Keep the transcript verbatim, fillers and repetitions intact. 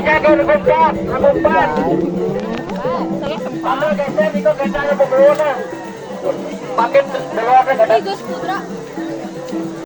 Jaga nomor empat, nomor empat. Sama geser, itu geser nomor dua. Pakai keluar, ada.